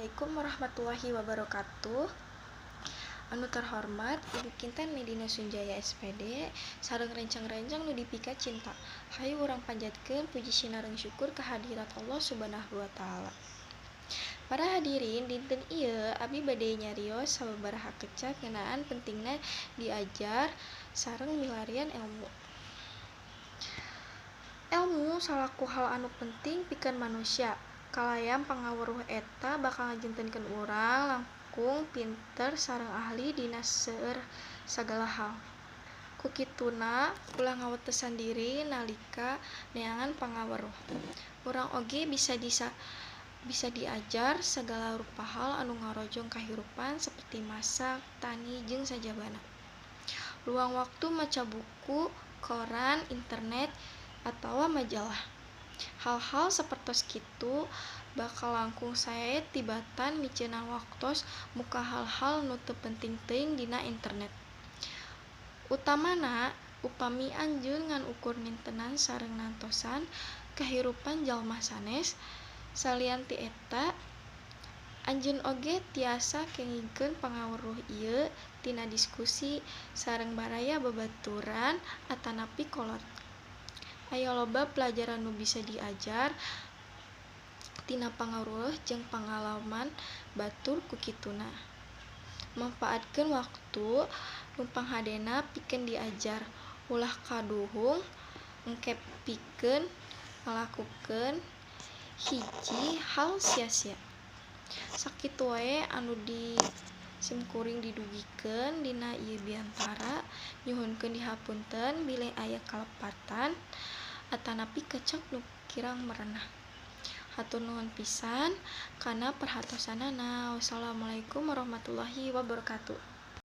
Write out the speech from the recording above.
Assalamualaikum warahmatullahi wabarakatuh. Anu terhormat Ibu Kintan Medina Sunjaya SPD sareng rencang-rencang nu dipika cinta. Hayu urang panjatkeun puji sinareng syukur kehadirat Allah Subhanahu wa taala. Para hadirin, dinten ieu abi bade nyarios sababaraha kecap ngeunaan pentingna diajar sareng milarian ilmu. Elmu salaku hal anu penting pikeun manusia. Kalayan pangaweruh eta bakal ngajentenkeun urang langkung pinter sareng ahli dina seueur sagala hal. Ku kituna ulah ngawetesan diri nalika neangan pangaweruh. Urang oge bisa diajar sagala rupa hal anu ngarojong kahirupan saperti masak, tani jeung sajabana. Luang waktu maca buku, koran, internet, atawa majalah. Hal-hal sapertos kitu bakal langkung sae tibatan miceunan waktos muka hal-hal nu teu penting teuing dina internet. Utamana upami anjeun ngan ukur nintenan sareng nantosan kahirupan jalma sanes, salian ti eta anjeun oge tiasa kengingkeun pangaweruh ieu tina diskusi sareng baraya babaturan atanapi kolot. Aya loba pelajaran nu bisa diajar tina pangaweruh jeung pangalaman batur ku kituna. Mangpaatkeun waktu nu panghadena pikeun diajar, ulah kaduhung engke pikeun ngalakukeun hiji hal sia-sia. Sakitu wae anu di simkuring didugikeun dina ieu biantara, nyuhunkeun dihapunten bilih aya kalepatan atanapi kecap nu kirang merenah. Hatur nuhun pisan kana perhatosanana. Wassalamualaikum warahmatullahi wabarakatuh.